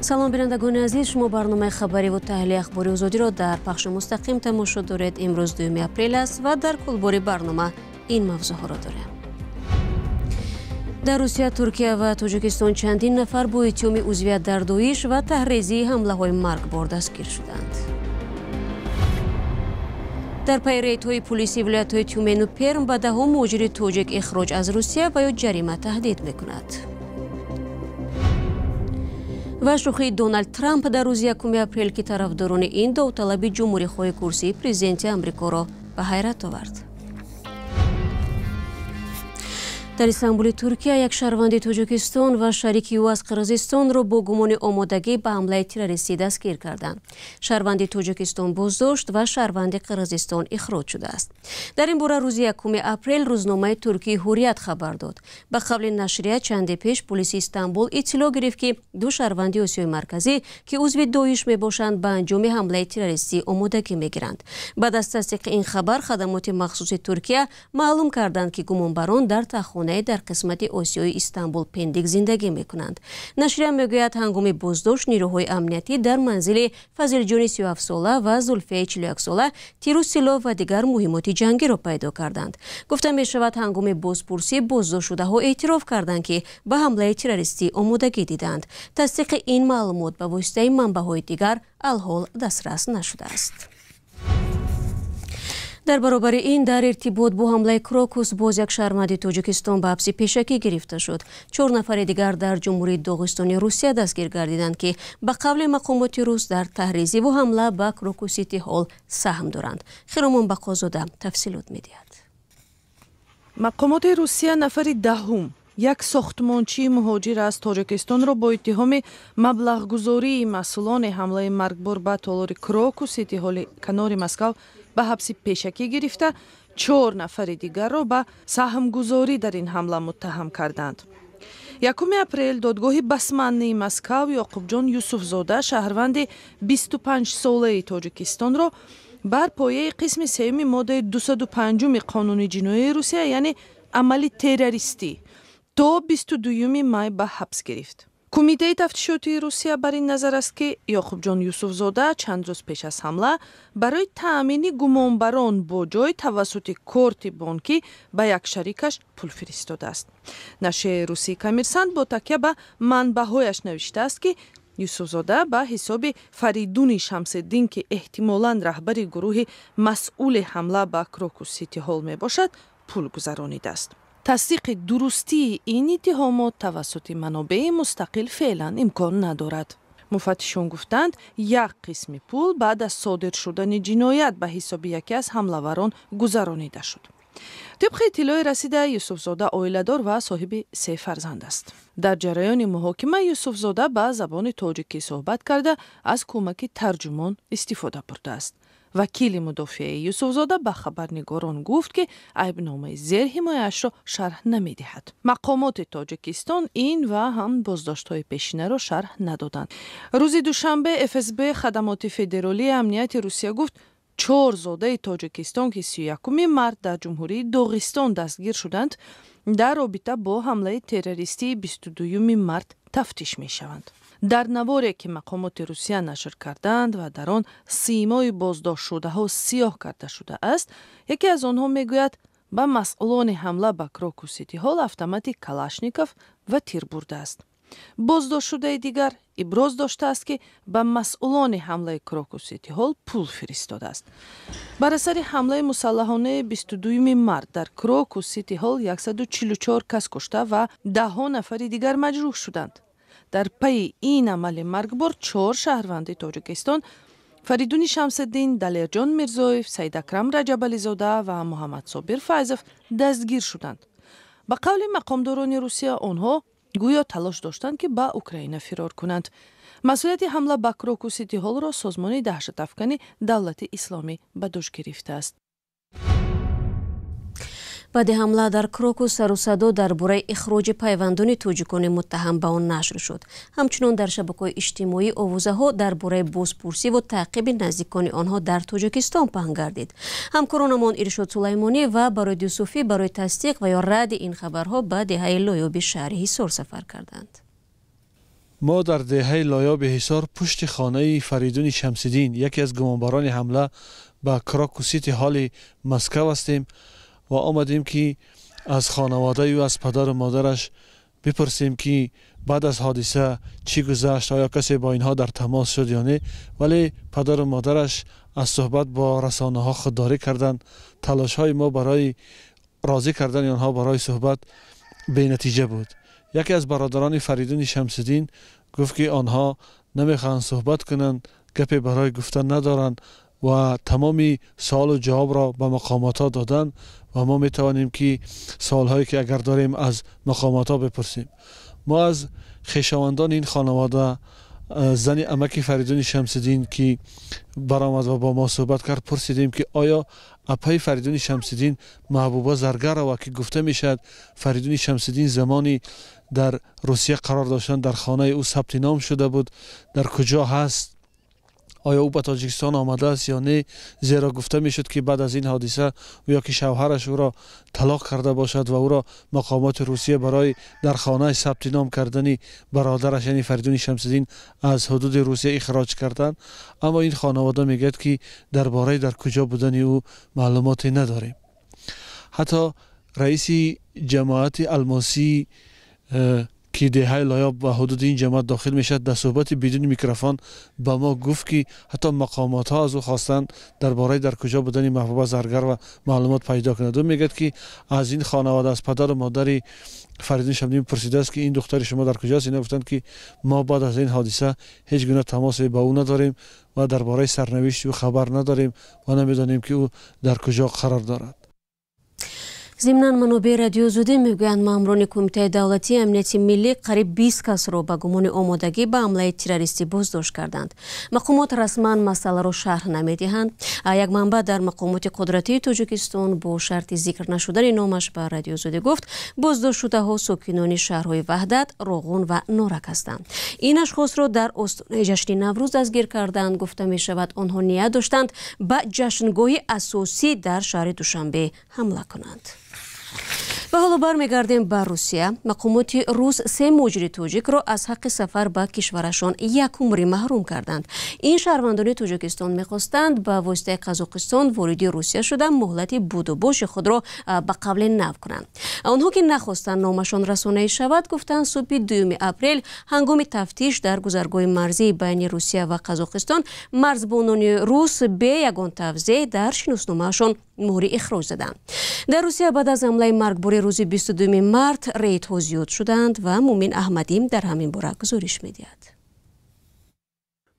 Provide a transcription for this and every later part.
Салом, бинандагони азиз, шумо барномаи хабарӣ ва таҳлили ахбори Озодиро дар пахши мустақим тамошо доред. Имрӯз 2 апрел аст ва дар кулбори барнома ин мавзӯъҳоро дорем. Дар Русия, Туркия ва Тоҷикистон чандин нафар бо иттиҳоми узвият дар Доиш ва таҳрезии ҳамлаҳои маргбор дастгир шуданд. Дар пайи рейдҳои пулиси вилоятҳои Тюмену Перм ба даҳҳо муҳоҷири тоҷик ихроҷ аз Русия ва ё ҷарима таҳдид мекунад. Ва шӯхии Доналд Трамп дар рӯзи 1 апрел, ки тарафдорони ин довталаби ҷумҳурихоҳи курсии президенти Амрикоро ба ҳайрат овард. Дар Истанбули Туркия як шаҳрванди Тоҷикистон ва шарики ӯ аз Қирғизистонро бо гумони омодагӣ ба ҳамлаи террористӣ дастгир карданд. Шаҳрванди Тоҷикистон боздошт ва шаҳрванди Қирғизистон ихроҷ шудааст. Дар ин бора рӯзи 1 апрел рӯзномаи туркии Ҳуррият хабар дод. Ба қавли нашрия, чанде пеш полиси Истанбул иттилоъ гирифт, ки ду шаҳрванди Осиёи Марказӣ, ки узви Доиш мебошанд, ба анҷоми ҳамлаи террористӣ омодагӣ мегиранд. Баъд аз тасдиқи ин хабар, хадамоти махсуси Туркия маълум карданд, ки гумонбарон дар таххона дар қисмати Осиёи Истанбул Пендик зиндагӣ мекунанд. Нашрия мегӯяд, ҳангоми боздошт нерӯҳои амниятӣ дар манзили Фазилҷони 37-сола ва Зулфияи 41-сола тиру силоҳ ва дигар муҳимоти ҷангиро пайдо карданд. Гуфта мешавад, ҳангоми бозпурсӣ боздоштшудаҳо эътироф карданд, ки ба ҳамлаи террористӣ омодагӣ диданд. Тасдиқи ин маълумот ба воситаи манбаъҳои дигар алҳол дастрас нашудааст. Дар баробари ин, дар иртибот бо ҳамлаи Крокус боз як шаҳрванди Тоҷикистон ба ҳабси пешакӣ гирифта шуд. 4 нафари дигар дар Ҷумҳурии Доғистони Русия дастгир гардиданд, ки ба қавли мақомоти рус дар таҳризиву ҳамла ба Крокус Сити Ҳол саҳм доранд. Хиромон Бақозода тафсилот медиҳад. Мақомоти Русия нафари даҳум, як сохтмончии муҳоҷир аз Тоҷикистонро бо иттиҳоми маблағгузории масъулони ҳамлаи маргбор ба толори Крокус Сити Ҳоли канори Москав ба ҳабси пешакӣ гирифта, 4 нафари дигарро ба саҳмгузорӣ дар ин ҳамла муттаҳам карданд. 1 апрел додгоҳи Басманнии Москав Ёқубҷон Юсуфзода, шаҳрванди 25-солаи Тоҷикистонро бар пояи қисми сеюми моддаи 205 қонуни ҷиноии Русия, яъне амали террористӣ, то 22 май ба ҳабс гирифт. Кумитаи тафтишотии Русия бар ин назар аст, ки Ёқубҷон Юсуфзода чанд рӯз пеш аз ҳамла барои таъмини гумонбарон бо ҷой тавассути корти бонкӣ ба як шарикаш пул фиристодааст. Нашрияи русии Коммерсант бо такя ба манбаъҳояш навиштааст, ки Юсуфзода ба ҳисоби Фаридуни Шамсиддин, ки эҳтимолан раҳбари гурӯҳи масъули ҳамла ба Крокус Сити Ҳол мебошад, пул гузаронидааст. Тасдиқи дурустии ин иттиҳомот тавассути манобеи мустақил феълан имкон надорад. Муфаттишон гуфтанд, як қисми пул баъд аз содир шудани ҷиноят ба ҳисоби яке аз ҳамлаварон гузаронида шуд. Тибқи иттилои расида, Юсуфзода оиладор ва соҳиби 3 фарзанд аст. Дар ҷараёни муҳокима Юсуфзода ба забони тоҷикӣ суҳбат карда, аз кӯмаки тарҷумон истифода бурдааст. Вакили мудофиаи Юсуфзода ба хабарнигорон гуфт, ки айбномаи зерҳимояашро шарҳ намедиҳад. Мақомоти Тоҷикистон ин ва ҳам боздоштҳои пешинаро шарҳ надоданд. Рӯзи душанбе ФСБ, хадамоти федералии амнияти Русия, гуфт, 4 зодаи Тоҷикистон, ки 31 март дар Ҷумҳурии Доғистон дастгир шуданд, дар робита бо ҳамлаи террористии 22 март тафтиш мешаванд. Дар наворе, ки мақомоти Русия нашр карданд ва дар он симои боздоштшудаҳо сиёҳ карда шудааст, яке аз онҳо мегӯяд, ба масъулони ҳамла ба Крокус Сити Ҳол автомати Калашников ва тир бурдааст. Боздоштшудаи дигар иброз доштааст, ки ба масъулони ҳамлаи Крокус Сити Ҳол пул фиристодааст. Бар асари ҳамлаи мусаллаҳонаи 22 март дар Крокус Сити Ҳол 144 кас кушта ва даҳҳо нафари дигар маҷрӯҳ шуданд. Дар пайи ин амали маргбор 4 шаҳрванди Тоҷикистон Фаридуни Шамсиддин, Далерҷон Мирзоев, Саидакрам Раҷабализода ва Муҳаммадсобир Файзов дастгир шуданд. Ба қавли мақомдорони Русия, онҳо гӯё талош доштанд, ки ба Украина фирор кунанд. Масъулияти ҳамла ба Крокус Сити Ҳолро созмони даҳшатафкани Давлати Исломӣ ба дӯш гирифтааст. Баъди ҳамла дар Крокус сару садо дар бораи ихроҷи пайвандони тоҷикони муттаҳам ба он нашр шуд. Ҳамчунон дар шабакаҳои иҷтимоӣ овозаҳо дар бораи бозпурсӣ ва таъқиби наздикони онҳо дар Тоҷикистон паҳн гардид. Ҳамкоронамон Иршод Сулаймонӣ ва Барои Юсуфӣ барои тасдиқ ва ё радди ин хабарҳо ба деҳаи Лоёби шаҳри Ҳисор сафар карданд. Мо дар деҳаи Лоёби Ҳисор пушти хонаи Фаридуни Шамсиддин, яке аз гумонбарони ҳамла ба Крокус Сити Ҳоли Москав ҳастем ва омадем, ки аз хонаводаи ӯ, аз падару модараш бипурсем, ки баъд аз ҳодиса чӣ гузашт, оё касе бо инҳо дар тамос шуд ё не. Вале падару модараш аз суҳбат бо расонаҳо худдорӣ карданд. Талошҳои мо барои розӣ кардани онҳо барои суҳбат бенатиҷа буд. Яке аз бародарони Фаридуни Шамсиддин гуфт, ки онҳо намехоҳанд суҳбат кунанд, гапе барои гуфтан надоранд ва тамоми суолу ҷавобро ба мақомотҳо доданд ва мо метавонем, ки суолҳое ки агар дорем, аз мақомотҳо бипурсем. Мо аз хешовандони ин хонавода, зани амаки Фаридуни Шамсиддин, ки баромад ва бо мо суҳбат кард, пурсидем, ки оё апаи Фаридуни Шамсиддин Маҳбуба Заргарова, ки гуфта мешавад Фаридуни Шамсиддин замони дар Русия қарор доштан дар хонаи ӯ сабти ном шуда буд, дар куҷо ҳаст, оё ӯ ба Тоҷикистон омадааст ё не, зеро гуфта мешуд, ки баъд аз ин ҳодиса ё ки шавҳараш ӯро талоқ карда бошад ва ӯро мақомоти Русия барои дар хонааш сабти ном кардани бародараш, яъне Фаридуни Шамсиддин, аз ҳудуди Русия ихроҷ карданд. Аммо ин хонавода мегӯяд, ки дар бораи дар куҷо будани ӯ маълумоте надорем. Ҳатто раиси ҷамоати Алмосӣ, ки деҳаи Лоёб ба ҳудуди ин ҷамоат дохил мешавад, дар суҳбати бидуни микрофон ба мо гуфт, ки ҳатто мақомотҳо аз ӯ хостанд дар бораи дар куҷо будани Маҳбуба Заргарова маълумот пайдо кунад. Ӯ мегӯяд, ки аз ин хонавода, аз падару модари Фаридун Шамсиддин пурсидааст, ки ин духтари шумо дар куҷоаст. Ино гуфтанд, ки мо баъд аз ин ҳодиса ҳеҷ гуна тамосе ба ӯ надорем ва дар бораи сарнавишти ӯ хабар надорем ва намедонем, ки ӯ дар куҷо қарор дорад. Зимнан, манобеи Радиои Озодӣ мегӯянд, маъмурони Кумитаи давлатии амнияти миллӣ қариб 20 касро ба гумони омодагӣ ба ҳамлаи террористӣ боздошт карданд. Мақомот расман масъаларо шарҳ намедиҳанд. Як манбаъ дар мақомоти қудратии Тоҷикистон бо шарти зикр нашудани номаш ба Радиои Озодӣ гуфт, боздоштшудаҳо сокинони шаҳрҳои Ваҳдат, Роғун ва Норак ҳастанд. Ин ашхосро дар остонаи ҷашни Наврӯз дастгир карданд. Гуфта мешавад, онҳо ният доштанд ба ҷашнгоҳи асосӣ дар шаҳри Душанбе ҳамла кунанд. Ва ҳоло бармегардем ба Русия. Мақомоти рус се муҳоҷири тоҷикро аз ҳаққи сафар ба кишварашон якумрӣ маҳрум карданд. Ин шаҳрвандони Тоҷикистон мехостанд ба воситаи Қазоқистон вориди Русия шуда, муҳлати будубоши худро ба қавле нав кунанд. Онҳо, ки нахостанд номашон расонаӣ шавад, гуфтанд, субҳи 2 апрел ҳангоми тафтиш дар гузаргоҳи марзии байни Русия ва Қазоқистон марзбонони рус бе ягон тавзеҳ дар шиносномаашон муҳри ихроҷ заданд. Дар Русия баъд аз ҳамлаи маргбори рӯзи 22 март рейдҳо зиёд шуданд ва Мумин Аҳмадӣ дар ҳамин бора гузориш медиҳад.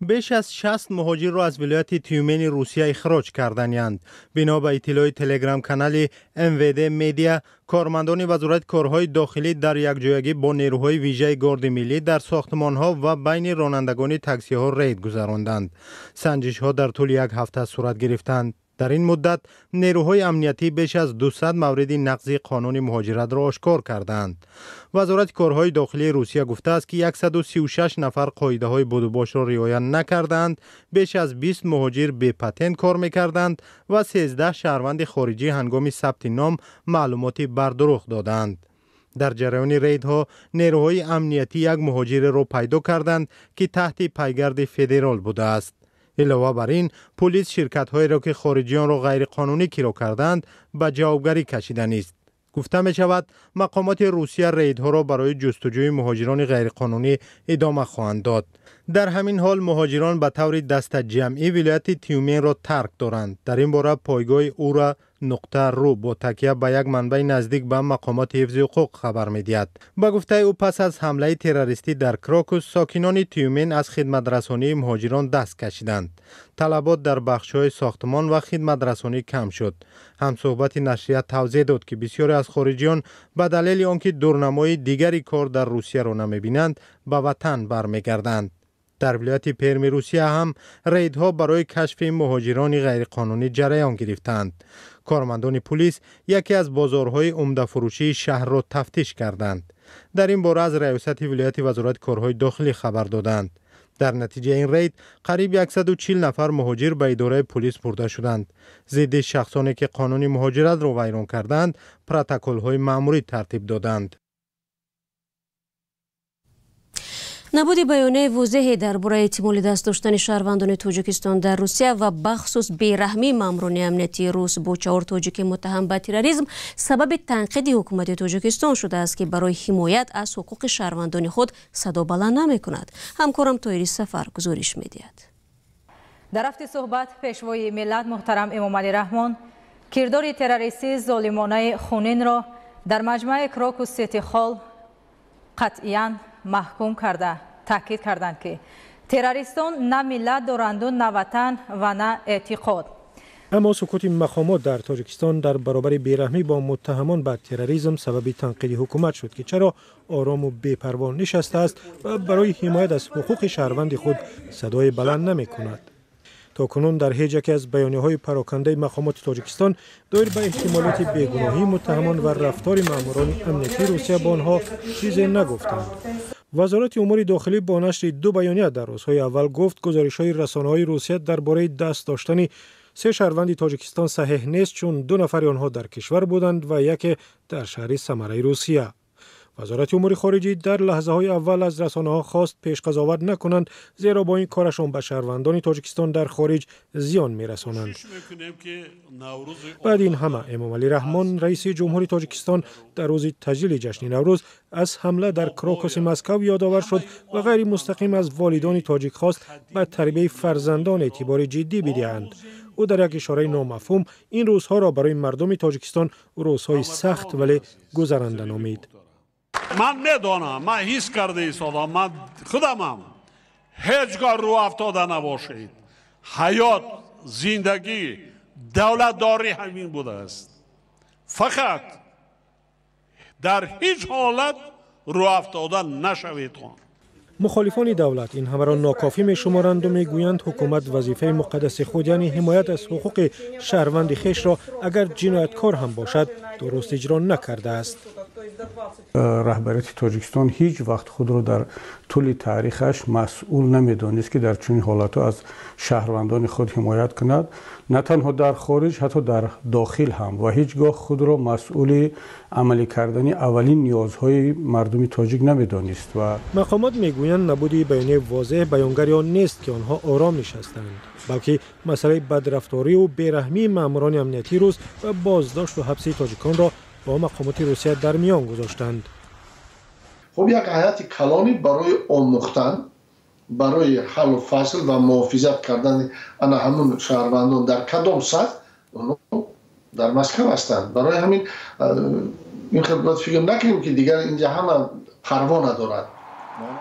Беш аз 60 муҳоҷирро аз вилояти Тюмени Русия ихроҷ карданианд. Бино ба иттилои телеграм-канали МВД Медиа, кормандони Вазорати корҳои дохилӣ дар якҷоягӣ бо нерӯҳои вижаи Горди миллӣ дар сохтмонҳо ва байни ронандагони таксиҳо рейд гузаронданд. Санҷишҳо дар тӯли як ҳафта сурат гирифтанд. Дар ин муддат нерӯҳои амниятӣ беш аз 200 мавриди нақзи қонуни муҳоҷиратро ошкор кардаанд. Вазорати корҳои дохилии Русия гуфтааст, ки 136 нафар қоидаҳои будубошро риоя накардаанд, беш аз 20 муҳоҷир бепатент кор мекарданд ва 13 шаҳрванди хориҷӣ ҳангоми сабти ном маълумоти бардурӯғ додаанд. Дар ҷараёни рейдҳо нерӯҳои амниятӣ як муҳоҷиреро пайдо карданд, ки таҳти пайгарди федерал будааст. Илова бар ин, пулис ширкатҳоеро, ки хориҷиёнро ғайриқонунӣ киро кардаанд, ба ҷавобгарӣ кашиданист. Гуфта мешавад, мақомоти Русия рейдҳоро барои ҷустуҷӯи муҳоҷирони ғайриқонунӣ идома хоҳанд дод. Дар ҳамин ҳол, муҳоҷирон ба таври дастаҷамъӣ вилояти Тюменро тарк доранд. Дар ин бора пойгоҳи ура.ру бо такя ба як манбаи наздик ба мақомоти ҳифзи ҳуқуқ хабар медиҳад. Ба гуфтаи ӯ, пас аз ҳамлаи террористӣ дар Крокус сокинони Тюмен аз хидматрасонии муҳоҷирон даст кашиданд. Талабот дар бахшҳои сохтмон ва хидматрасонӣ кам шуд. Ҳамсӯҳбати нашрия тавзеҳ дод, ки бисёре аз хориҷиён ба далели он ки дурнамои дигари кор дар Русияро намебинанд, ба ватан бармегарданд. Дар вилояти Перми Русия ҳам рейдҳо барои кашфи муҳоҷирони ғайриқонунӣ ҷараён гирифтаанд. Кормандони пулис яке аз бозорҳои умдафурӯшии шаҳрро тафтиш карданд. Дар ин бора аз раёсати вилояти Вазорати корҳои дохилӣ хабар доданд. Дар натиҷаи ин рейд қариб 140 нафар муҳоҷир ба идораи пулис бурда шуданд. Зидди шахсоне, ки қонуни муҳоҷиратро вайрон карданд, протоколҳои маъмурӣ тартиб доданд. Набуди баёнияи возеҳе дар бораи эҳтимоли даст доштани шаҳрвандони Тоҷикистон дар Русия ва бахусус бераҳмии маъмурони амниятии рус бо 4 тоҷики муттаҳам ба терроризм сабаби танқиди ҳукумати Тоҷикистон шудааст, ки барои ҳимоят аз ҳуқуқи шаҳрвандони худ садо баланд намекунад. Ҳамкорам Тоҳири Сафар гузориш медиҳад. Дар рафти суҳбат пешвои миллат муҳтарам Эмомалӣ Раҳмон кирдори террористии золимонаи хунинро дар маҷмӯаи Крокус Сити Холл қатъиян маҳкум карда таъкид карданд, ки террористон на миллат доранду, на ватан ва на эътиқод. Аммо сукути мақомот дар Тоҷикистон дар баробари бераҳмӣ бо муттаҳамон ба терроризм сабаби танқиди ҳукумат шуд, ки чаро орому бепарво нишастааст ва барои ҳимоят аз ҳуқуқи шаҳрванди худ садои баланд намекунад. То кунун дар ҳеҷ яке аз баёнияҳои парокандаи мақомоти Тоҷикистон доир ба эҳтимолияти бегуноҳии муттаҳамон ва рафтори маъмурони амниятии Русия бо онҳо чизе нагуфтанд. Вазорати умури дохилӣ бо нашри 2 баёния дар рӯзҳои аввал гуфт, гузоришҳои расонаҳои Русия дар бораи даст доштани 3 шаҳрванди Тоҷикистон саҳеҳ нест, чун 2 нафари онҳо дар кишвар буданд ва яке дар шаҳри Самараи Русия. Вазорати умури хориҷӣ дар лаҳзаҳои аввал аз расонаҳо хост пешқазоват накунанд, зеро бо ин корашон ба шаҳрвандони Тоҷикистон дар хориҷ зиён мерасонанд. Баъди ин ҳама Эмомалӣ Раҳмон, раиси ҷумҳури Тоҷикистон, дар рӯзи таҷлили ҷашни Наврӯз аз ҳамла дар Крокуси Москав ёдовар шуд ва ғайримустақим аз волидони тоҷик хост ба тарбияи фарзандон эътибори ҷиддӣ бидиҳанд. Ӯ дар як ишораи номафҳум ин рӯзҳоро барои мардуми Тоҷикистон рӯзҳои сахт вале гузаранда номид. Ман медонам, ман ҳис карда истодам, ман худамам ҳеҷ гоҳ рӯ афтода набошед. Ҳаёт, зиндагӣ, давлатдорӣ ҳамин будааст. Фақат дар ҳеҷ ҳолат рӯ афтода нашавед. Мухолифони давлат ин ҳамаро нокофӣ мешуморанду мегӯянд, ҳукумат вазифаи муқаддаси худ, яъне ҳимоят аз ҳуқуқи шаҳрванди хешро, агар ҷинояткор ҳам бошад, дуруст иҷро накардааст. Раҳбарияти Тоҷикистон ҳеҷ вақт худро дар тӯли таърихаш масъул намедонист, ки дар чунин ҳолатҳо аз шаҳрвандони худ ҳимоят кунад, на танҳо дар хориҷ, ҳатто дар дохил ҳам, ва ҳеҷ гоҳ худро масъули амалӣ кардани аввалин ниёзҳои мардуми тоҷик намедонист. Ва мақомот мегӯянд, набуди баёнияи возеҳ баёнгари он нест, ки онҳо ором нишастанд, балки масъалаи бадрафторию бераҳмии маъмурони амниятии рус ва боздошту ҳабси тоҷиконро бо мақомоти Русия дар миён гузоштанд. Хуб, як ҳайати калонӣ барои омӯхтан, барои ҳаллу фасл ва муҳофизат кардани ана ҳамун шаҳрвандон дар кадом сатҳ онҳо дар Москав ҳастанд. Барои ҳамин ин хел бояд фикр накунем, ки дигар инҷа ҳама парво надорад.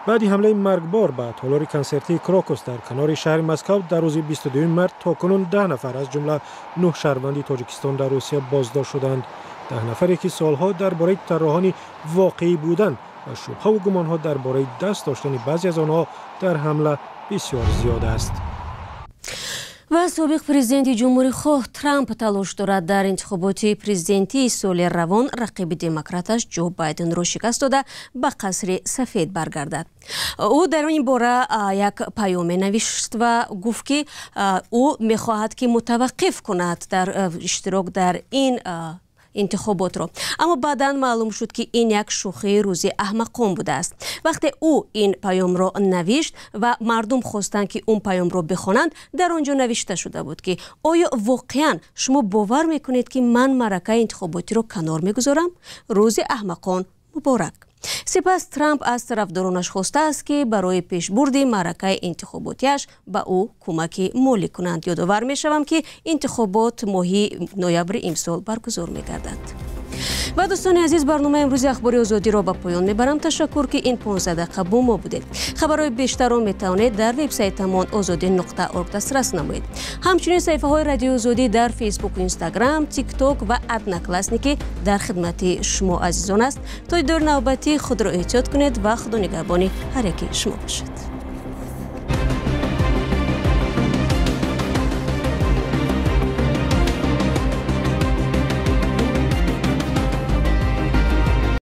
Баъди ҳамлаи маргбор ба толори консертии Крокус дар канори шаҳри Москав дар рӯзи 22 март то кунун 10 нафар, аз ҷумла 9 шаҳрванди Тоҷикистон дар Русия боздошт шуданд. 10 нафаре ки солҳо дар бораи тарроҳони воқеӣ будан ва шубҳаву гумонҳо дар бораи даст доштани баъзе аз онҳо дар ҳамла бисёр зиёд аст. Ва собиқ президенти ҷумҳурихоҳ Трамп талош дорад дар интихоботи президентии соли равон рақиби демократаш Ҷо Байденро шикаст дода ба қасри сафед баргардад. Ӯ дар ин бора як паёме навишт ва гуфт, ки ӯ мехоҳад, ки мутаваққиф кунад дар иштирок дар ин интихоботро. Аммо баъдан маълум шуд, ки ин як шӯхии рӯзи аҳмақон будааст. Вақте ӯ ин паёмро навишт ва мардум хостанд, ки он паёмро бихонанд, дар он ҷо навишта шуда буд, ки оё воқеан шумо бовар мекунед, ки ман маъракаи интихоботиро канор мегузорам? Рӯзи аҳмақон муборак. Сипас Трамп аз тарафдоронаш хостааст, ки барои пешбурди маъракаи интихоботиаш ба ӯ кӯмаки молӣ кунанд. Ёдовар мешавам, ки интихобот моҳи ноябри имсол баргузор мегардад. Ва дӯстони азиз, барномаи имрӯзи Ахбори Озодиро ба поён мебарам. Ташаккур, ки ин 15 дақиқа бо мо будед. Хабарҳои бештарро метавонед дар вебсайтамон озодӣ.орг дастрас намоед. Ҳамчунин саҳифаҳои Радиои Озодӣ дар Фейсбуку, Инстаграм, Тикток ва Одноклассники дар хидмати шумо азизон аст. То дидори навбатӣ худро эҳтиёт кунед ва Худо нигаҳбони ҳар яки шумо бошад.